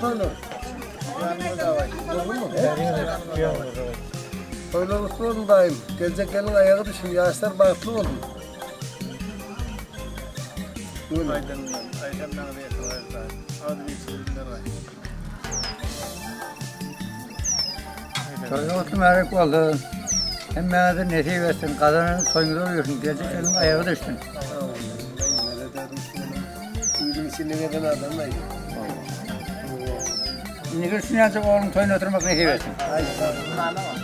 toýlar. Toýlar gutly bolsun daýym. Geljek gelniň aýagy düşsün, ýaşlar bagtly bolsun. Toýuň gutly mübärek bolsun. Hemmäňize nesip etsin. Gazanan toýuňyza buýursun. Geljek ýylyň aýagy düşsün. Öýüň içinde gezen adam aý. Indiki düşünýänçä ogluň toýuny oturmak nesip etsin. Aý sag bol.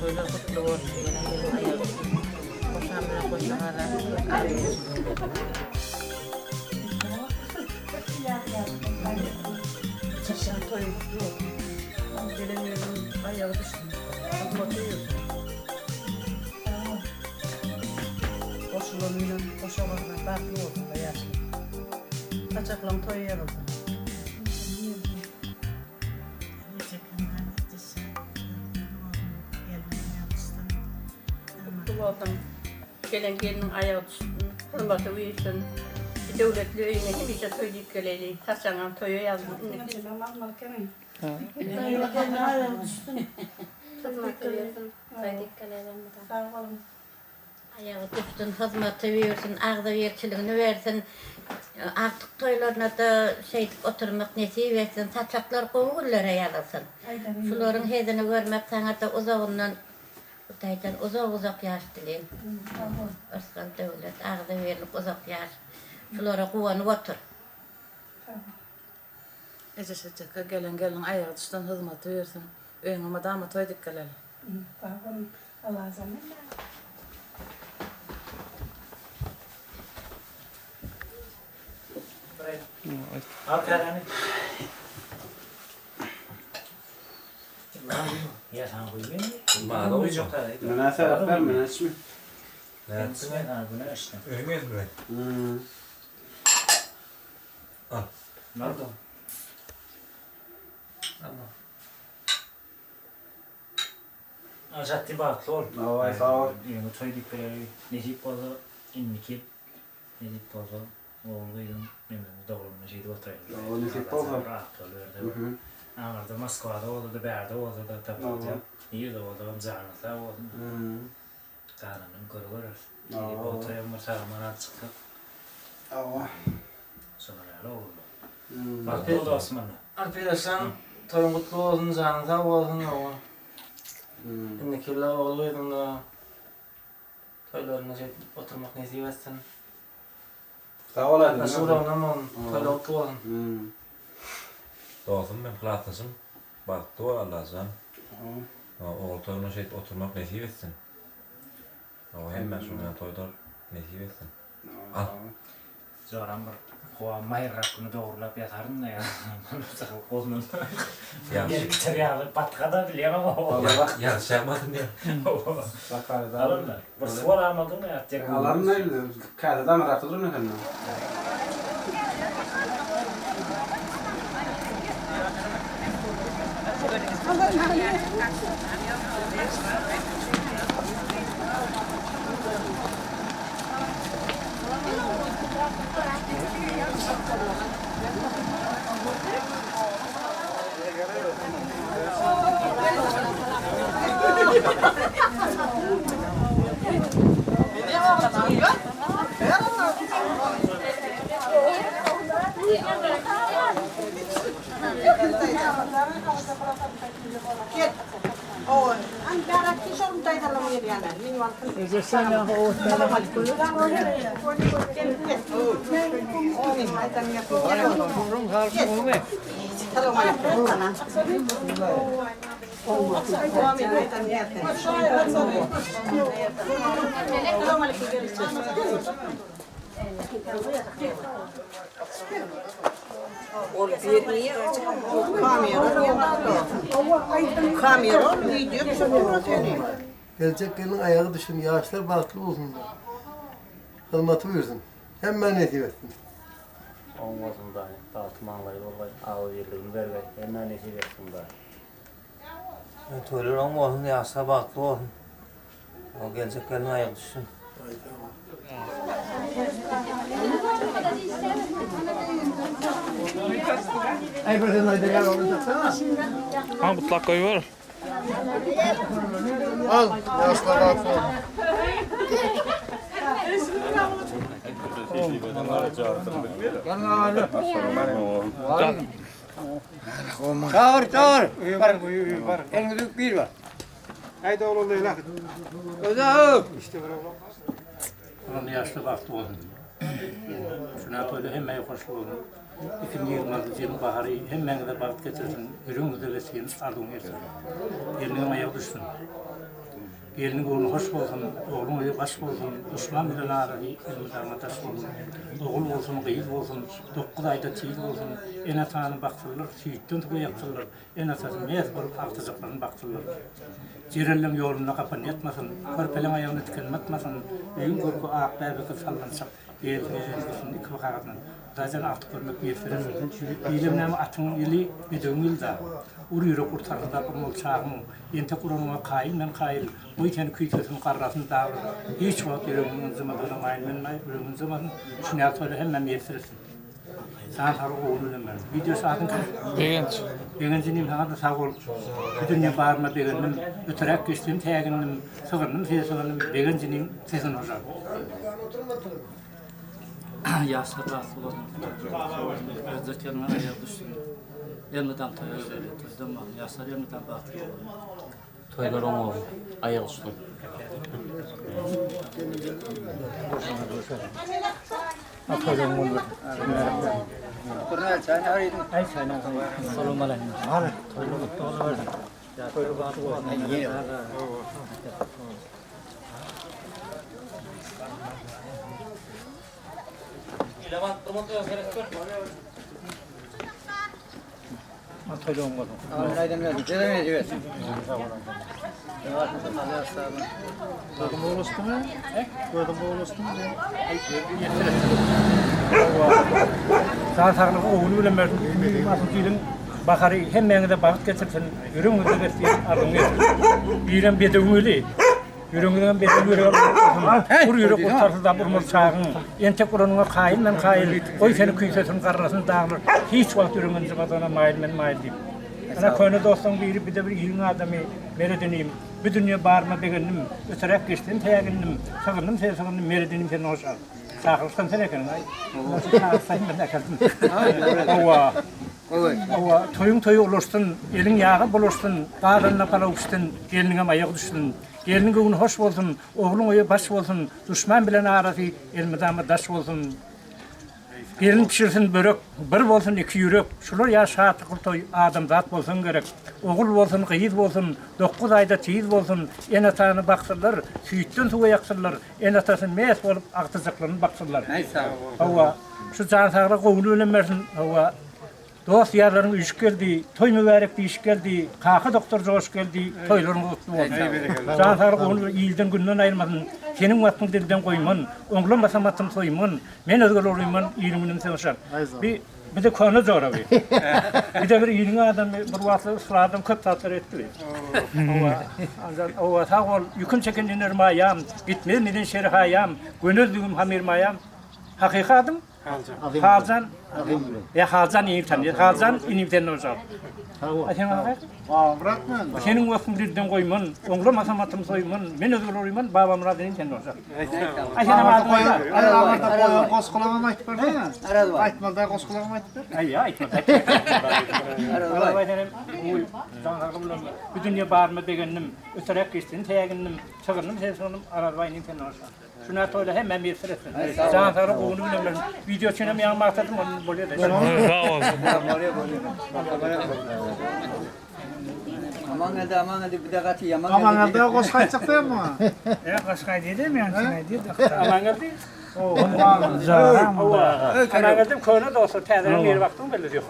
Toýlar gutly bolsun. Goşa bilen goşa galar. Çaşan toýuň gutly bolsun. Gelen gelniň aýagy düşsün. Hyzmaty ýürsün. Goşulan bilen goşa galar bagtly bolsunlar ýaşlar. Saçaklaň toýy ýazylsyn. Gutly bolsun. Gelen gelniň aýagy düşsün, hurmaty üýşsün. Döwletli öýüňe hemişe toý diýip geleli. Saçagyňam toýa ýazgyn. Sag boluň. Aýagy düşsün, hyzmaty buýursyn, agzybirçiligini bersin. Agtyk toýlaryna-da şeýdip oturmak nesip etsin. Saçaklar gowy günlere ýazylsyn. Şularyň hezini görmek saňa-da uzagyndan Hudaýdan uzak-uzak ýaş dileýin. Yrsgal-döwlet, agzybirlik, uzak ýaş. Şulara guwanyp otur. Eje Şeçeke gelen gelniň aýagy düşsün hyzmaty buýursyn. Öýüňe mydama toý dik geleli. Sag boluň. Allajan hemmäňize. Al käräni. Ýa saňa guýmaýyn. Maňa guýjak da. Menä sebäp ber, men içme. Nätdiň? Günä içdim. Öýüň gezme. Al. Naldo. Al Jatdy bagtly bol. Aý sag bol. Öýüňe toý diýip bereý. Nesip bolsa indiki nesip bolsa ogul gyzyň nemeňi dogrugyny şeýdip oturaýly. Hawa nesip bolsa. Rahat boluberdi. Aňyrda Moskwada bolsa-da bärde bolsa-da tapawut ýok. Nirede bolsagam janyň sag bolsun. Galanyny göre göreris. Nesip bolsa bir sag-aman alyp çyksak. Hawa. Şolar ýaly ogullar. Bagtly bol dostum onda. Alpiraşan toýuň gutly bolsun janyň sag bolsun ogul. Indiki ýylda ogul gyzyňda toýlaryna şeýdip oturmak nesip etsin. Sag bol Aýdyn. Gatnaşyk uzagyndan bolsun. Toýlar gutly bolsun. Dostum men klasdaşym bagtly bol Allajan. Ogul toýuna şeýdip oturmak nesip etsin. Hawa hemmä şunuň ýaly toýlar nesip etsin. Al. Joram bir howa maýylrak güni dogrulap ýataryn-da ýa. Golundan berkiter ýaly batga-da bilýäňem o. Ýagyş ýagmasyn diýip. Alanda bir suw alalmadyňmy ýa tek. Alaryn indi käse daňyrakda durun eken. Geljek gelniň aýagy düşsün, ýaşlar bagtly bolsunlar. Hyzmaty buýursun. Hemmä nesip etsin. Oň bolsun Hudaý, bagty maňlaýy bolgaý, agzybirligini bergeý, hemmä nesip etsin Hudaý. Toýlar oň bolsun, ýaşlar bagtly bolsun. O geljek gelin aýagy düşsün. Ha gutlap goýber. Al, ýaşlar bagtly bolsun. Çagyr, çagyr. Bar. Eliňi döküp bir bar. Haydi oğlum Leyla. Özel. Olam ýaşly bagtly bolsun. Şuna toýda hemmäge hoşluk bolsun. 2026 ýylyň bahary hemmäňize bagt getirsin, ýüregiňizde besgin, arzuwyň ýetsin. Gelniňem aýagy düşsün. Gelniň göwni hoş bolsun, ogluň öýi baş bolsun, duşman bilen arasy elmydama daş bolsun. Ogul bolsun, gyz bolsun, dokuz aýda tiz bolsun, ene-atany baksynlar, süýtden suwa ýaksynlar, Ene-atasy mes bolup agtyjaklaryny baksynlar. Jerelleň ýolunda gapan ýatmasyn, körpeleň aýagyna tiken batmasyn, öýüň görki ak bäbekli sallançak, gelsin ejesiniň ikibaka gazan. Hudaýjan agtyk görmek miýesser etsin. Ilem näme atyň ýyly, bedewiň ýyly-da. Ur ýürek ur tarsyldap urmaly çagyň, entek uranyňa kaýyl men kaýyl, goý seni küýsesin garrasyn daglar, hiç wagt ýüregiň ynjamadygyna maýyl men maýyl, ýüregiň ynjamasyn, şuny ýaly toýlar hemmä miýesser etsin. Jan saglyk ogul bilen ber. Wideo adyň kim? Begenç. Begenç inim saňa-da sag bol. Bu dünýe baryma begendim. Öteräk geçdim sägindim. Sygynnym seni sygynnym. Begenç inim sesin hoşal. Ýaşlar bagtly bolsun. Özbek ýerine aýagy düşsün. Elmydam toýa geleli. Toýdan bolsun. Ýaşlar elmydam bagtly bolsun. Toýlar oň bolsun. Aýagy düşsün. Jan saglygy ogly bilen bersin. 2026 ýylyň bahary hemmäňize bagt getirsin. Ýüregiňizde besleýin, arzuwyňyz ýetsin. Birem bedewiň ýyly. Ýüregiňizem bedew ýüregi bolsun. Ur ýürek ur tarsyldap urmaly çagyň. Entek uranyňa kaýyl men kaýyl. Goý seni küýsesin garrasyn daglar. Hiç wagt ýüregiň ynjymadygyna maýyl men maýyl diýip. Ana köne dostlaň biri bide bir iliň adamy Meret inim. Bu dünýe baryma begendim. Öteräk geçdim sägindim. Sygynnym seni sygyndym Meret inim sen hoş al. Çakylyşdan sen ekeniň aý. Çagyrsaýyn men äkeldim. Hawa. Hawa, toýuň toýy ulaşsyn, eliň ýagy bulaşsyn, gazanyna palaw pişsin, gelniňem aýagy düşsün. Gelniň göwni hoş bolsun, ogluň öýi baş bolsun, duşman bilen arasy elmydama daş bolsun. Gelin pişirsin börek, bir bolsun iki ýürek, şular ýa şatlykly toý, adamzat bolsun gerek. Ogul bolsun, gyz bolsun, dokuz aýda tiz bolsun, ene-atany baksynlar, süýtden suwa ýaksynlar, ene-atasy mes bolup agtyjaklaryny baksynlar. Hawa, şu jan saglygy gowuny bilen bersin, hawa. Dost ýarlaryň üýşüp geldi, toý mübärek diýşip geldi, kaka doktor joşup geldi, toýlaryňyz gutly bolsun. Jan saglyk ogul ilden günden aýyrmasyn, seniň waspyň dilden goýman, oňlamasam atym soýman, men özgeler uryman, iliň gününi sen hoşal. Bi bize köne jora bi. Bize bir iliň adamy bir wagtlar usladam köp zatlar etdi bi. Hawa, hawa sag bol, ýükün çeken iner maýam, gitmez menden şeri haýam, gönezligim hamyr maýam. Hakyky adyň? Haljan. Ýa Haljan inim tanýar. Haljan inim sen bolsa. A sen aga? Babamyrat men. Seniň wagtyň dilden goýman, oňlamasam atym soýman, men özgür urýman, Babamyrat inim sen bolsa. A sen hem adyň aýda. Aýda goýan goşgulaňam aýtyp bersene. Aýtmaly da goşgulaňam aýtyp ber. Aý, aýtma. Aýtma. Senem Bu dünýe baryma begendim, öteräk geçsin sägindim, sygynnym sen sygynnym, Arazbaý inim sen bolsa. Şuna toýla hemme miýesser etsin. Jan saglyk gowuny bilen bersin. Wideo üçin hem ýaňy magtadym, ony bolýar. Sag bol. Bolýar, bolýar. Aman geldi, aman geldi, bir de gaty ýaman geldi. Aman geldi, goşgy aýtjak däl muňa. Ýa goşgy aýdýar, men üçin aýdýar. Aman geldi. Amangeldim köne dostlar, täzeden biri bakdyň belli diýip.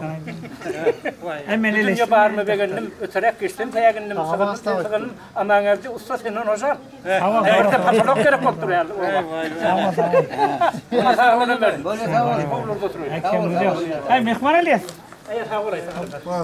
Dünýe baryma begendim, öterek geçdim sägindim, sygyndım sen sygyndım, Amangeldi ussa senden hoşal. Erte patolog gerek bolup durýar. Sag bol, sag bol. Saglygyny bersin. Sag bol. Howluda oturyň. Aý mehman alýas. Aý sag bol, sag bol.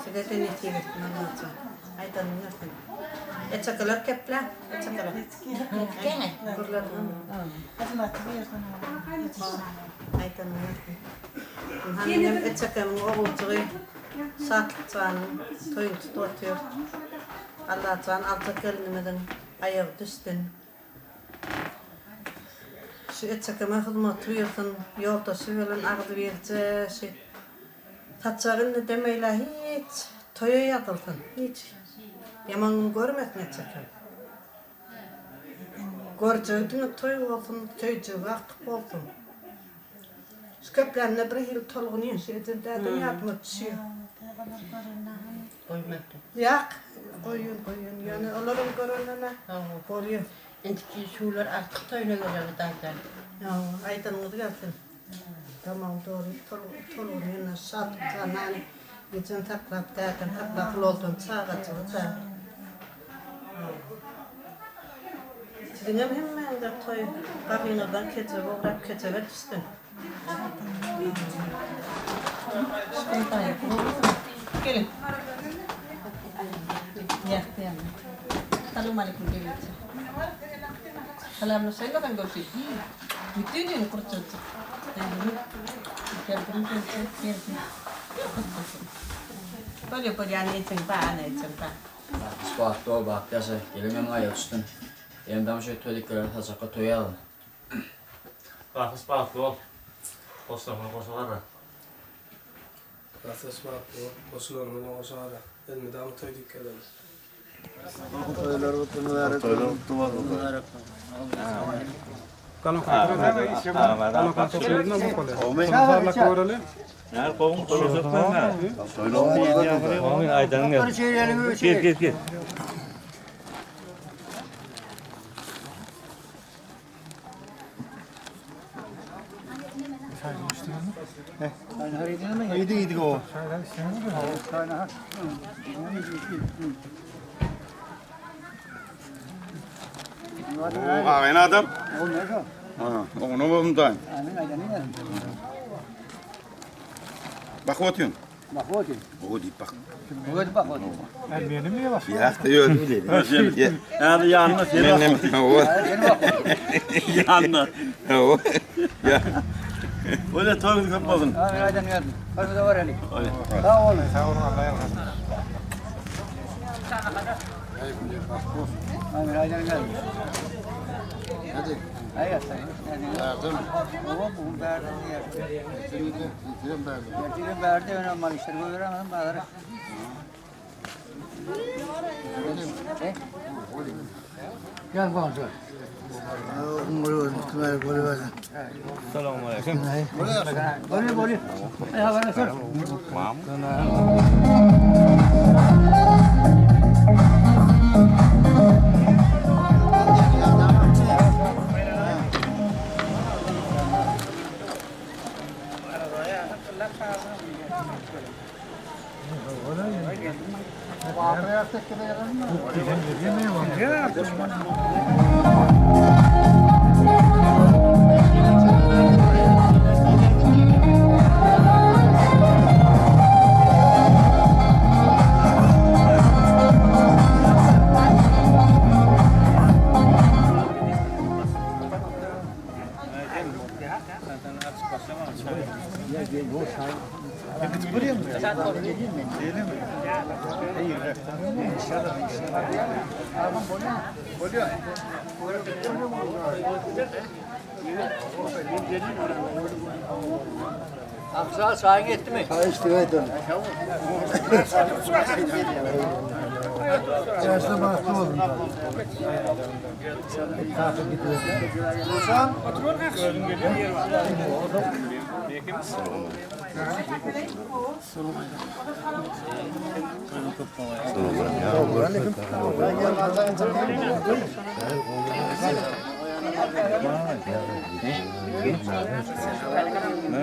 Size-de nesip etsin Allajan. Aýdanyň gelsin. Eçekeler keple, eçekeler. Gene. Aýdanyň gelsin. Hanyň eçekemiň oguljygy Şatlyk janyň toýuny tutup otyr. Allajan aljak gelinimiziň aýagy düşsün. Şu eçekeme hyzmat buýursyn. Ýoldaşy bilen agzybirje şu saçagy indi demeýle hiç toýa ýazylsyn. Hiç ýaman gün görmesin eçekem. Görjegi diňe toý bolsun, söýjegi artyk bolsun. Şu köplände bir hili tolgunýan şu ejem dädem ýadyma düşýär. Ýak, goýun, goýun. Ýöne olaram görenine bolýar. Indiki şular artyk toýuna geler daýza. Hawa, aýdanyňyz gelsin. Tamam dogry tolgunýan Şatlyk jan ejem saklap dädem saklap ulaldan çagajygy-da. Siziňem hemmäňize toý gapyňyzdan kejebe ugrap kejebe düşsün. Geliň. Salowmaleýkim gelneje. Salamlaşaýmasaň görşi. Bütün öýüni gurçaljyk. Geldim geldim geldim. Bolýa bolýa ejeň bar ana ejeň bar. Bagtys bagtly bol bagtly ýaşa gelin hem aýagy düşsün. Emdam şeý toý dikgeler saçakga toý ýazyn. Bagtys bagtly bol. Goşlaryňa goşa gara. Bagtys bagtly bol. Goşularyňa goşa gara. Elmydama toý dikgeler. Toýlar gutly mübärek. Toýlar gutly bolsun. Mübärek. Agayny adam. Oňuna bolsun daýym. Bakyp otyň. Bakyp otyň. Gowy diýip bak. Gowy diýip bak otyň. Meni mi ýa başga? Ýa-da özüm diýip. Ýa-da ýanyna sen bak. Ýanyna. Ýa. Öyle toýuňyz köp bolsun. Aýdan geldim. Hörmete göreli. Sag bolun. Sag bolun Allah ýalkasyn. Amin aýdan geldim. Hadi. Aý sen. Yardım. Baba bu berdi diýer. Getirdim berdi. Getirdim berdi öne mal işleri goýberemedim bazara. Gel komşu. Salam aleyküm. Bolýar bolýar. Aý habarlaşar. Aksa çaýyň ýetdimi? Çaý içdik aýdan. Ýaşla bagtly bolun. Dursan.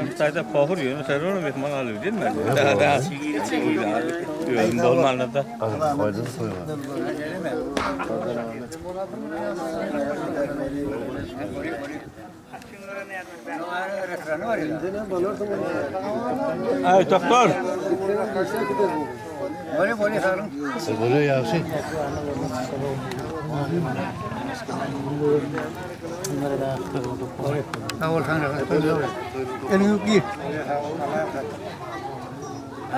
Hytaýda pohur ýöne terror mehman alyp değil mi? Da da. Özüm bolmanlarda. Ay doktor. Bolýa bolýa saglyň. Bolýa ýagşy. Sag bol saňa. Eliňi öp gir.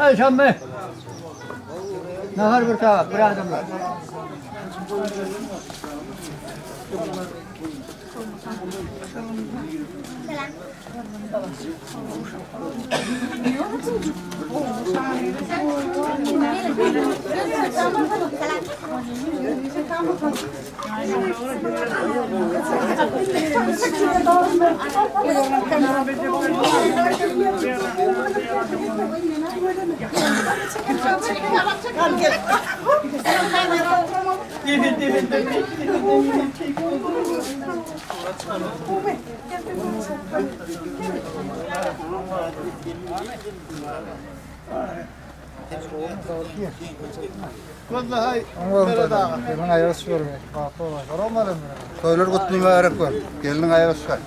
Ey Şammy. Nahar bir tabak bir adamlar. Gelin aýagy düşürme. Toýlar gutly mübarek bol. Gelin aýagy düşür.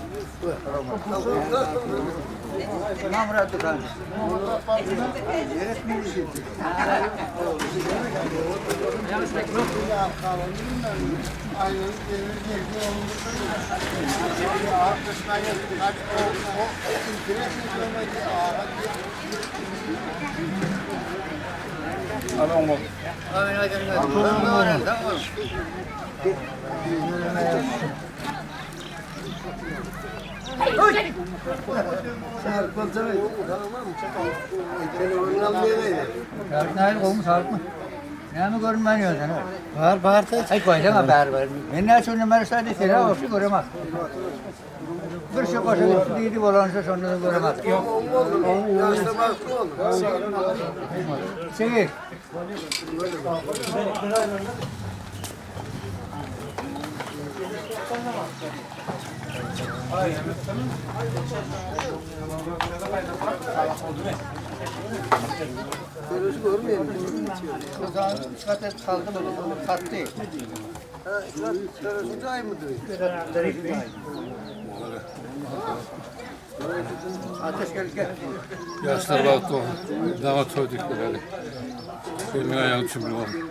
Näme gowmy saglyk Näme görünmän ýörsen? Bar bar. Aý goýsana bar bar. Men näçe günden bäri şaýda seni ogşy göremok. Bir şey goşa gitdi diýdi bolansa şonda da göremok. Ýok. Çekil. Çıkartıp kaldı mı? Sattı. Ateş gel gel. Ýaşlar bagtly bolsun. Daňa toý diýip geleli. Gelin aýagy tümli bolsun.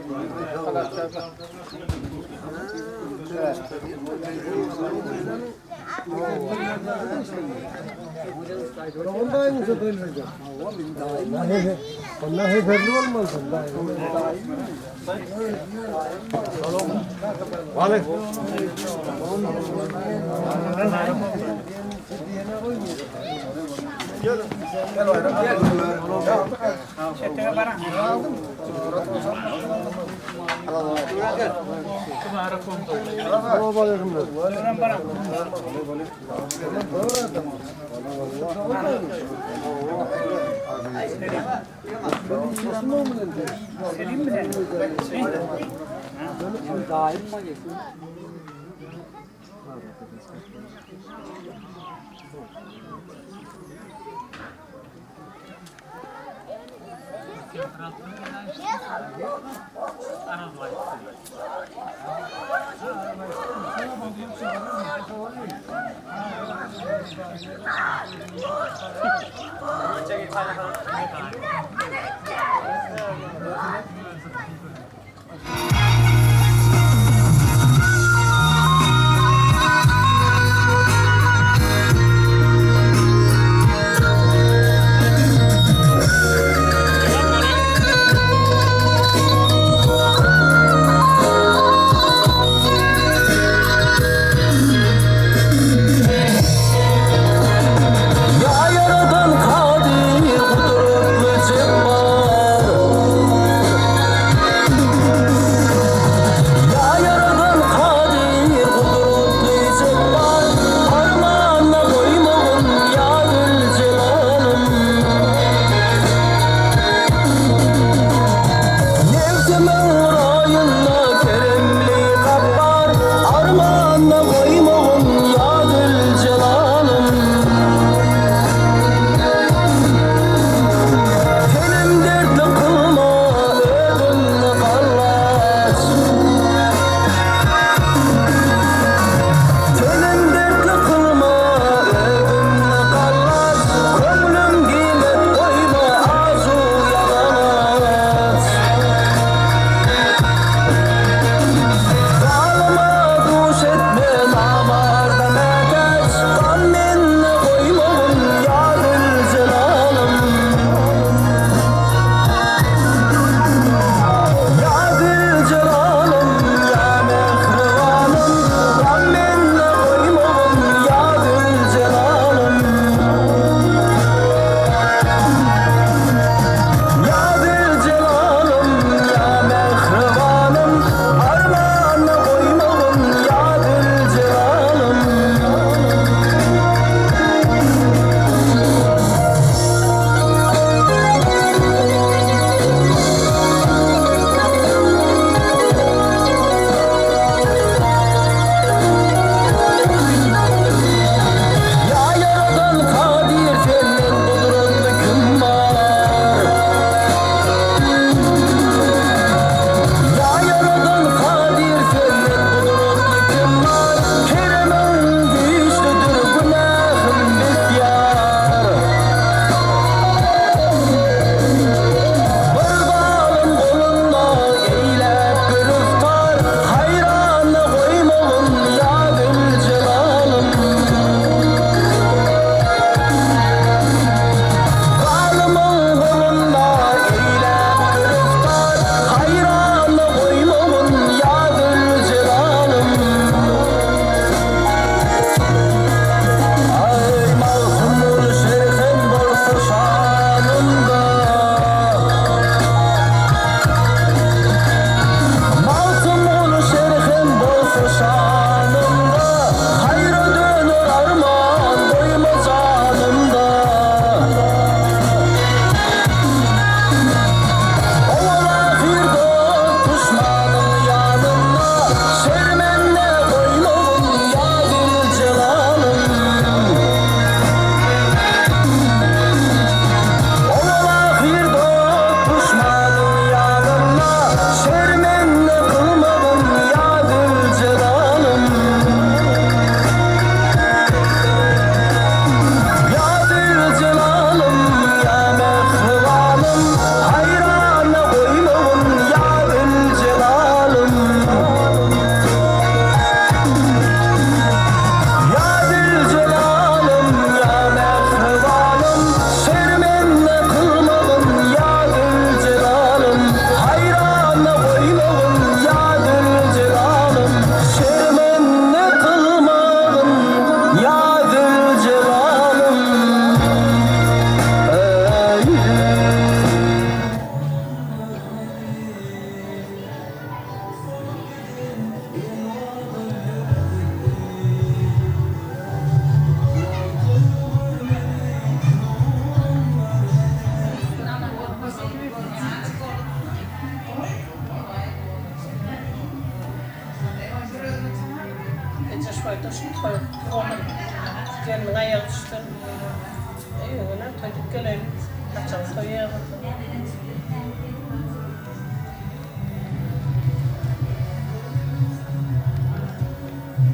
dik geleýli. Saçagy toý ýazylsyn.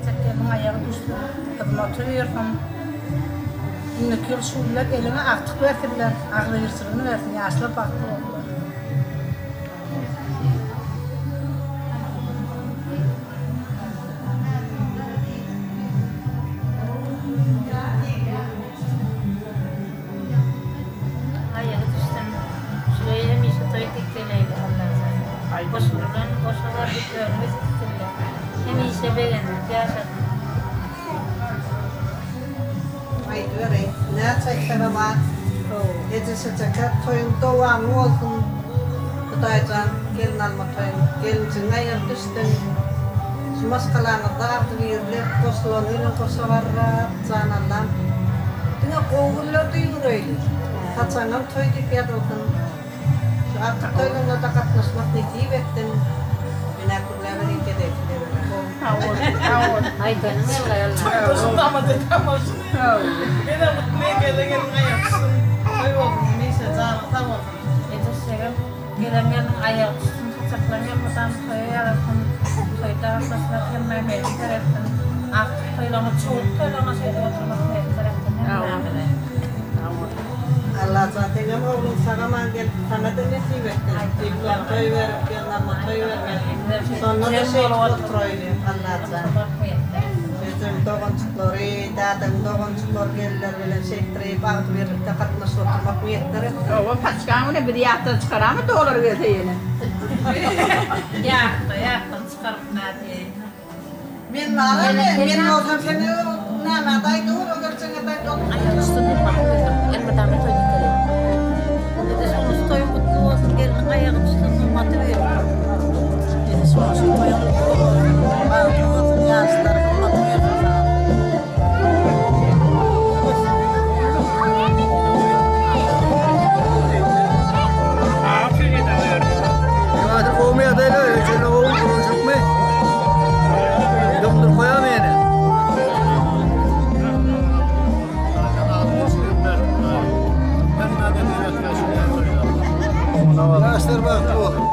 Çekgeniň aýagy düşsün, hyzmaty buýursyn. Indiki ýyl şu günler eliňe agtyk bersinler, agzybirçiligini bersin, ýaşlar bagtly bolsunlar. Aýagy düşsün. Şular hemişe toý dik geleýli Allajan. Goşulylan goşa bardyk önümiz üstünde. Hemişe begendik ýaşasyn. Aýdybereý, näçe aýtsagam az. Eje Şeçeke toýuň dowamly bolsun. Hudaýjan gelin alma toýuň gelinjigiň aýagy düşsün. Şu maşgalaňyzda agzybirlik goşulany bilen goşa barrak jan Allam. Diňe gowy günler duýduraýly. Saçaňam toý diýip ýazylsyn. Şu artyk toýlaryna-da gatnaşmak nesip etsin. Menä gürläberiň gezegi size görä. Sag bol, sag bol. Aýdanyň ýaly Alla. Toýdaşym damat eden bolsun. Menem gutlaýyn gelen gelin aýak düşsün. Toý bolsun hemişe janyň sag bolsun. Eje şegim gelen gelniň aýagy düşsün saçaklar elmydam toýa ýazylsyn toýda gatnaşmak hemmä miýesser etsin agtyk toýlaryňa çowluk toýlaryňa şeýdip oturmak miýesser etsin hemmämize. Allajan seňem ogluň sag-aman gelip saňada nesip etsin diýip toý berip gelnalma toý bermek şonda-da şeýdip oturaýly Allajan ejeň doganjyklary dadaň doganjyklary gelinler bilen şeýtdirip agzybirlikde gatnaşyp oturmak miýesser etsin. Hawa paçkaň bilen bizi ýatdan çykaramy dolar gelse ýene. Ýatda ýatdan çykaryp nädýä. Men bar men men bolsam sen näme daýy dur ögerçeňe daýy dur. Aýagy üstün hymmat bersin elmydama toý dikeli. Eje şonuň toýuň gutly bolsun gelniň aýagy düşsün hymmaty bersin. Eje şonuň toýuň gutly bolsun bagtly bolsun ýaşlar hymmaty bersin sana. Ýa-da gowy ýagdaýda öýjüne gowy gurluşykmy? Doktor goýamy ýene? Ýaşlar bagtly bolsun.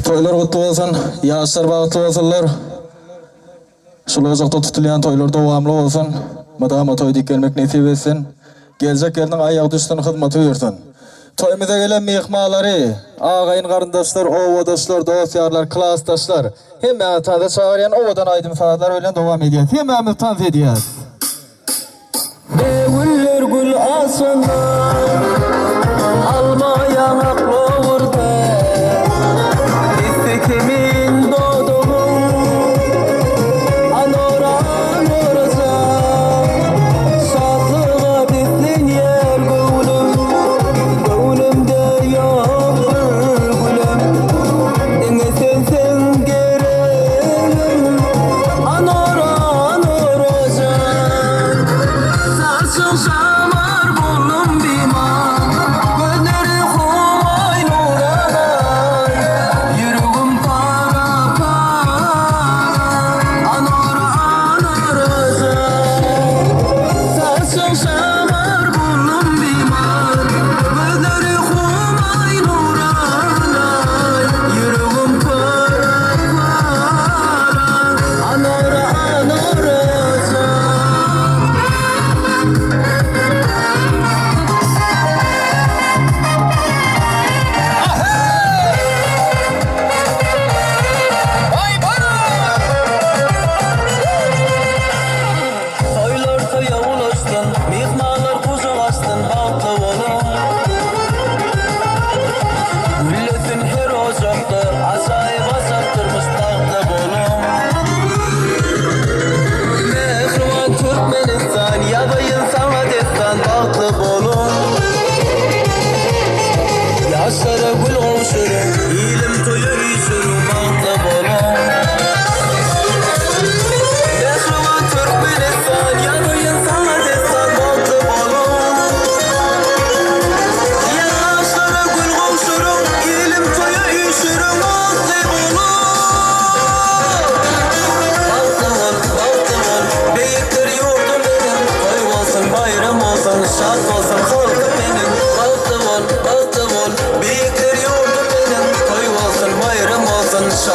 Toýlar gutly bolsun, ýaşlar bagtly bolsunlar. Şul ojakda tutulýan toýlar dowamly bolsun. Mydama toý dik gelmek nesip etsin. Geljek gelniň aýagy düşsün hyzmaty buýursyn. Toýumyza gelen myhmanlary, agaýyn garyndaşlar, obadaşlar, dost-ýarlar, klasdaşlar hemmäňizi tansa çagyrýan owadan aýdym-sazlar bilen dowam edýäs. Hemmämiz tans edýäs. Güller gül açanda, Alma ýaňak lowurda. Esse kimin dodagyň, Anora nurajan. Şatlyga beslenýär göwnüm, Göwnümde ýok bir gülüm. Diňe sensiň geregim, Anora nurajan. Saçyň şamar boldum bimar, Gözleri humaý.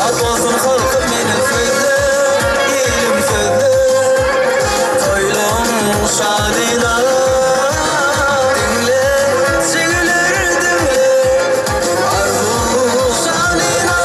Şat bolsun halkym meniň sözle, ilim sözle Toýlaň şadyna Diňle, jigiler diňle Arzuw şanyna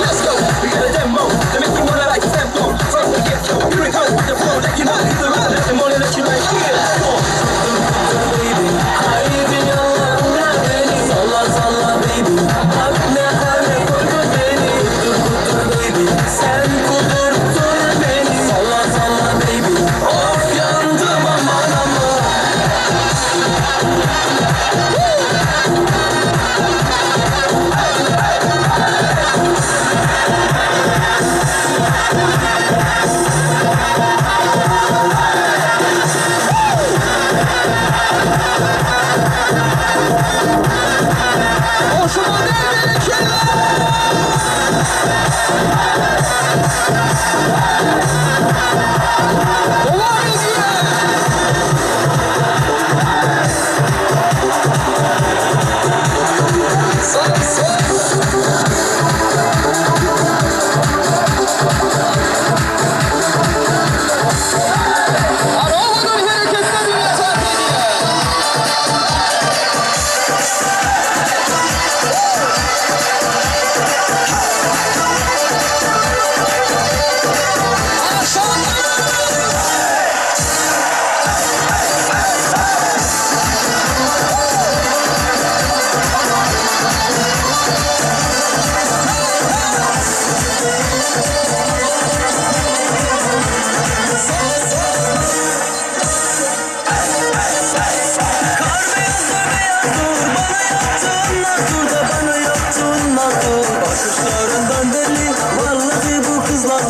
Let's go. We got a demo.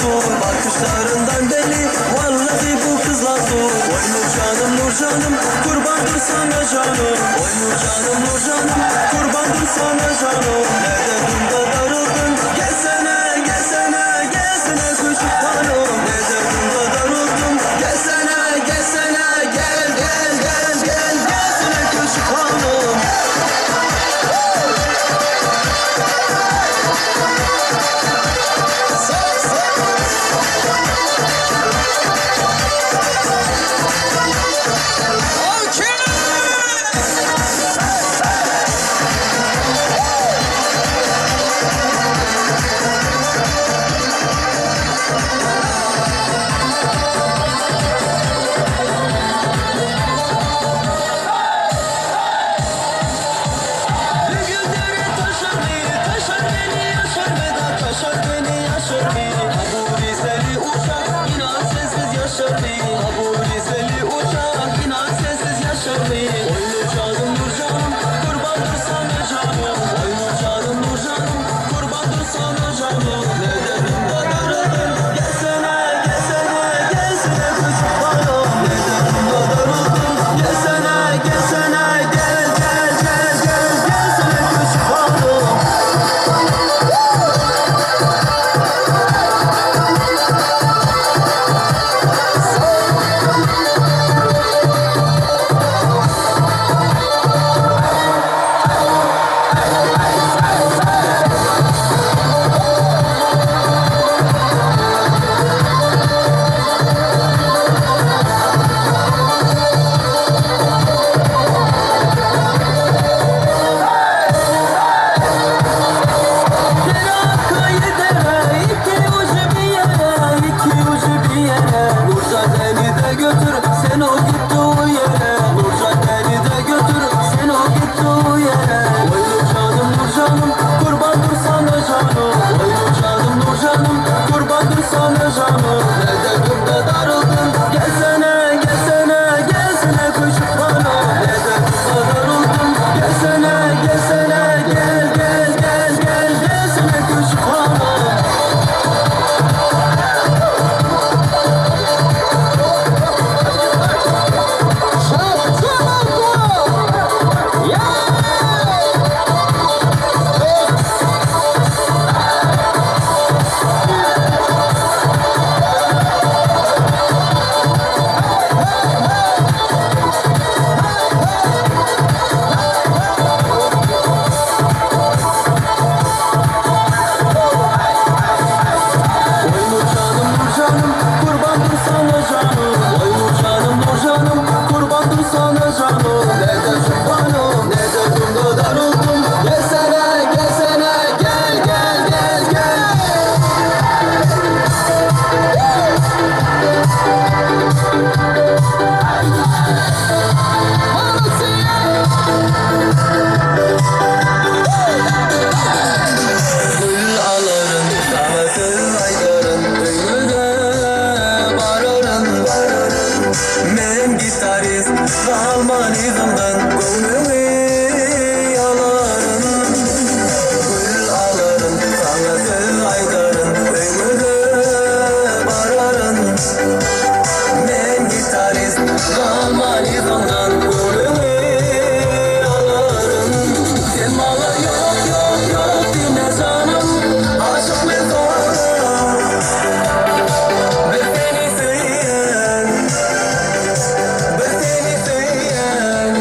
dur Bakışlarından belli vallahi bu kızlar dur Oy Nurcanım Nurcanım kurbandır sana canım Oy Nurcanım Nurcanım kurbandır sana canım Neden bunda darıldın gelsene gelsene gelsene küçük hanım Neden bunda darıldın gelsene gelsene gel gel gel gel gelsene küçük hanım Bir gündere taşar beni, taşar beni, yaşar veda, taşar beni, yaşar beni. Ha bu Rizeli uçak, inan sensiz yaşar beni. Ha bu Rizeli uçak, inan sensiz yaşar beni. Oy Nurcanım, Nurcanım, kurbandır sana canım. Oy Nurcanım, Nurcanım, kurbandır sana canım. Ne dedim de darıldım, gelsene, gelsene, gelsene küçük hanım. Ne dedim de darıldım, gelsene, gelsene, gel, gel, gel, gel, gelsene küçük hanım. Dere dere, iki ucu bir yere, iki ucu bir yere. Nurcan beni de götür, sen o gittiği yere. Nurcan beni de götür, sen o gittiği yere. Oy Nurcanım, Nurcanım, kurbandır sana canım. Oy Nurcanım, Nurcanım, kurbandır sana canım. Ne dedim de darıldın, gelsene, gelsene, gelsene küçük hanım. Ne dedim de darıldın, gelsene, gelsene, gel, gel, gel, gel, gelsene küçük hanım. Oy Nurcanım Nurcanım kurbandır sana canım Oy Nurcanım Nurcanım kurbandır sana canım Ne de sultanım ne de bunda darıldım Gelsene gelsene gel gel gel gel Gül alırım sana söz aydarın Ömürde bararın Men gitarist Almanizmden Gönlümü alarım Gül alırım sana söz aydarın Ömürde bararın Men gitarist Almanizmden Gönlümü alarım Sen bana yok yok yok deme canım Aşık men sana Bir seni söyleyen Bir seni söyleyen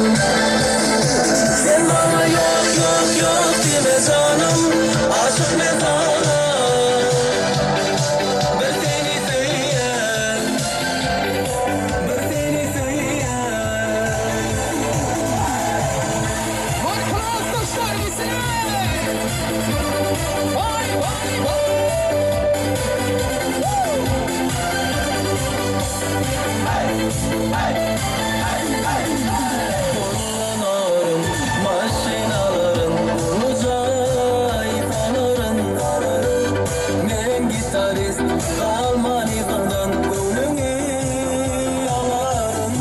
Sen bana yok yok yok deme canım Aşık men sana Bir seni söyleyen Bir seni söyleyen Kullanarım maşinaların Olacak tanırın Men gitarist Almanizmden Gönlünü alarım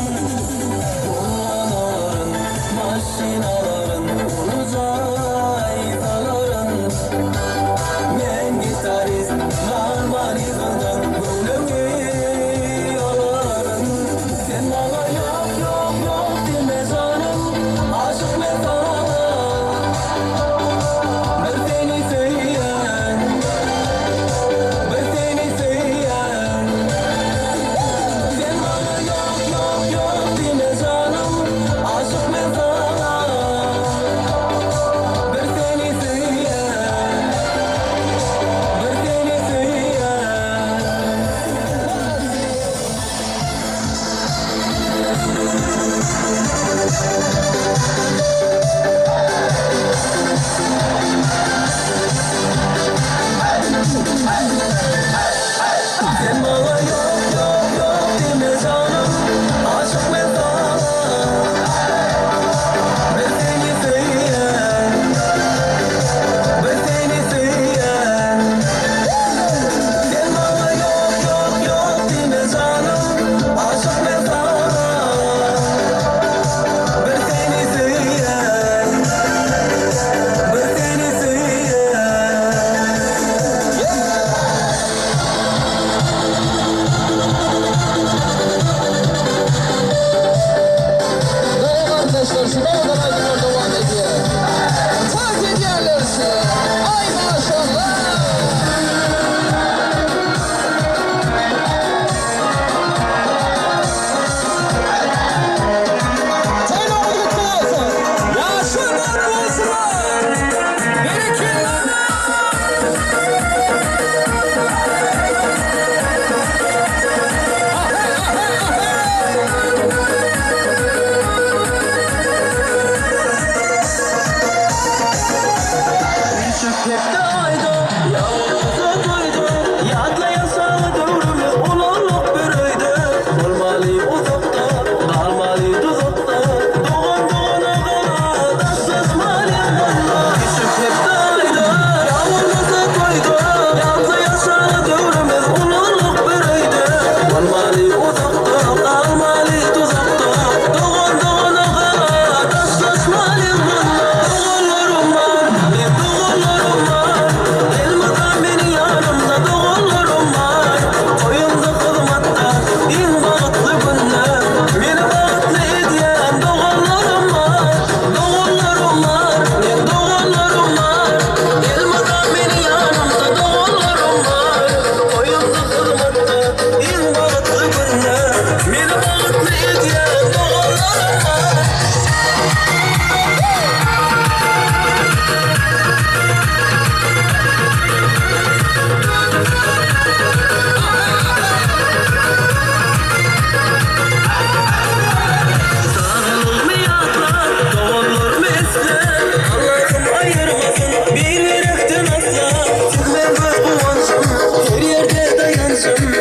Kullanarım maşinaların Olacak tanırın Men gitarist Almanizmden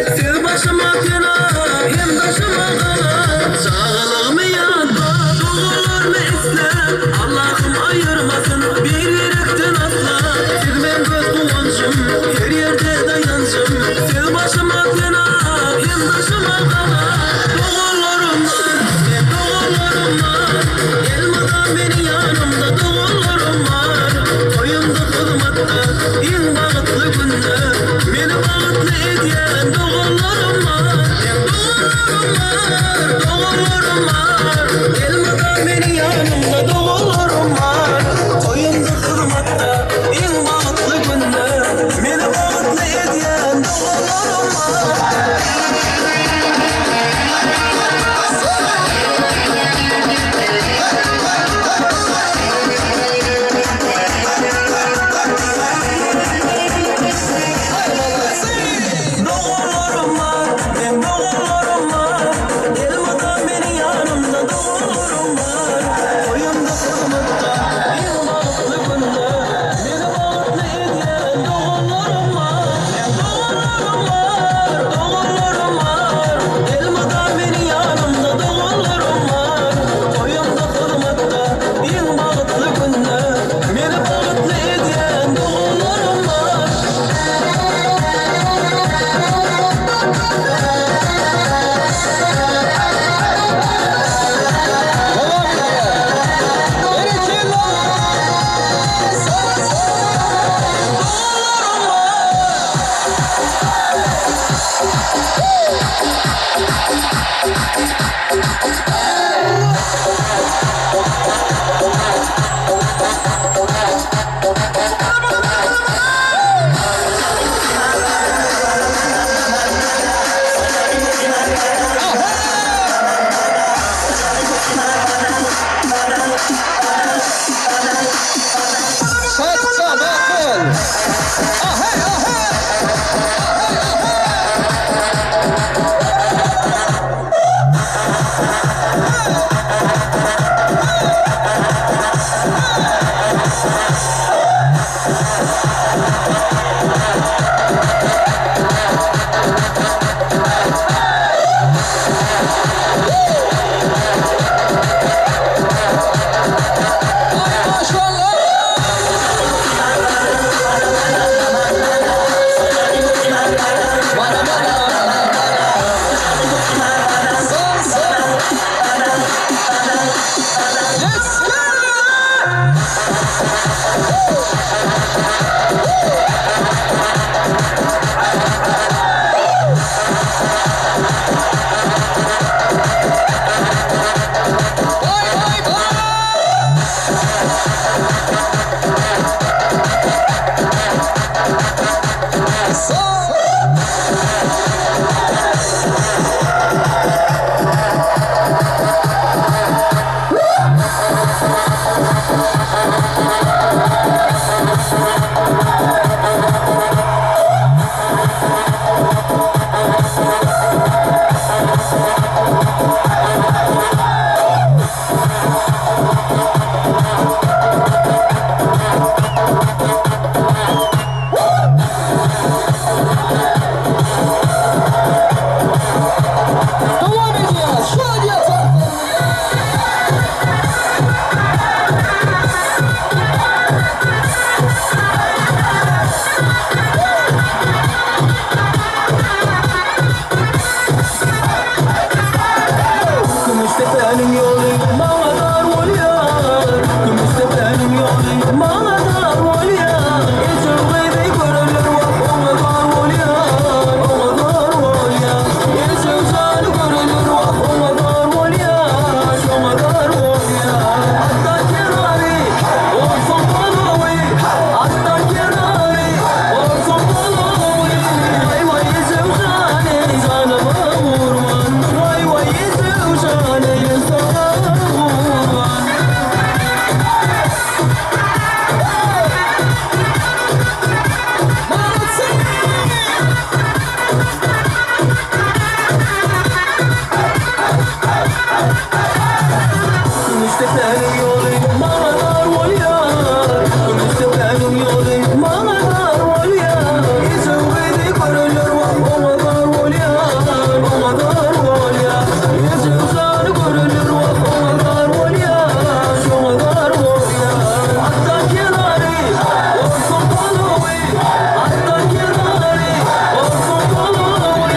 Siz başyma pena, hem daşyma gala. Çagalygymy ýatlap, doganlarymy isläp, Allahym aýyrmasyn bir ýerekden asla. Siz meň göz guwanjym, her ýerde daýanjym. Siz başyma pena, hem daşyma gala. Doganlarym bar, meň doganlarym bar. Elmydam meniň ýanymda doganlarym bar. Toýumda hyzmatda, iň bagtly günde meni bagtly edýän doganlarym bar. Meň doganlarym bar, doganlarym bar.